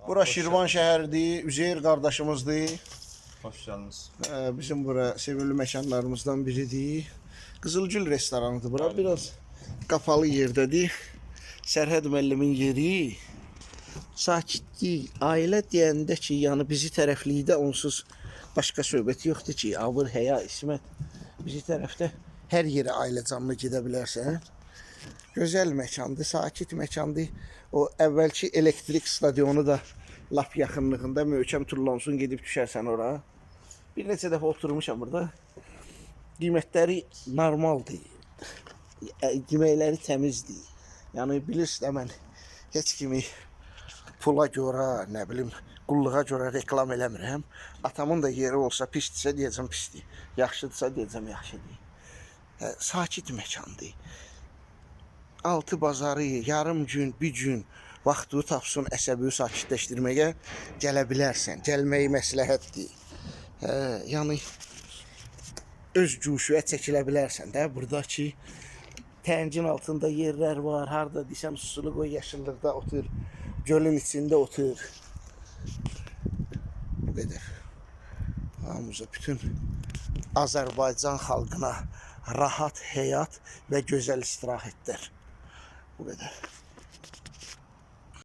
Bura Hoş Şirvan şəhəridir. Üzeyir qardaşımızdır. Hoş geldiniz. Bizim bura sevimli məkanlarımızdan biridir. Qızılgül restoranıdır bura. Biraz qapalı yerdədir. Sərhəd müəllimin yeri. Sakitlik, ailə deyəndə ki, yəni bizi tərəflikdə onsuz başqa söhbət yoxdur ki, abır, həya, ismət. Bizi tərəfdə hər yerə ailə canlı gedə bilərsən. Gözəl məkandır, sakit məkandır. O əvvəlki elektrik stadionu da lap yaxınlığında möhkəm tullansun gedib düşərsən ora. Bir neçə dəfə oturmuşam burada. Qiymətləri normaldır. Yeməkləri təmizdir. Yəni bilirsən də mən heç kimi pula görə, nə bilim, qulluğa görə reklam eləmirəm. Atamın da yeri olsa pisdirsə deyəcəm pisdir. Yaxşıdırsa deyəcəm yaxşıdır. Sakit məkandır. Altı bazarı yarım gün, bir gün vaxtı tapsın əsəbi sakitləşdirməyə gələ bilərsən. Gəlməyi məsləhətdir. Hə, yəni öz guşəyə çəkilə bilərsən də burada ki təngin altında yerlər var. Harda desən susulu qoy yaşıllıqda otur. Gölün içində otur. Bu qədər. Hamımıza bütün Azərbaycan xalqına rahat həyat və gözəl istirahətlər. Bu qədər.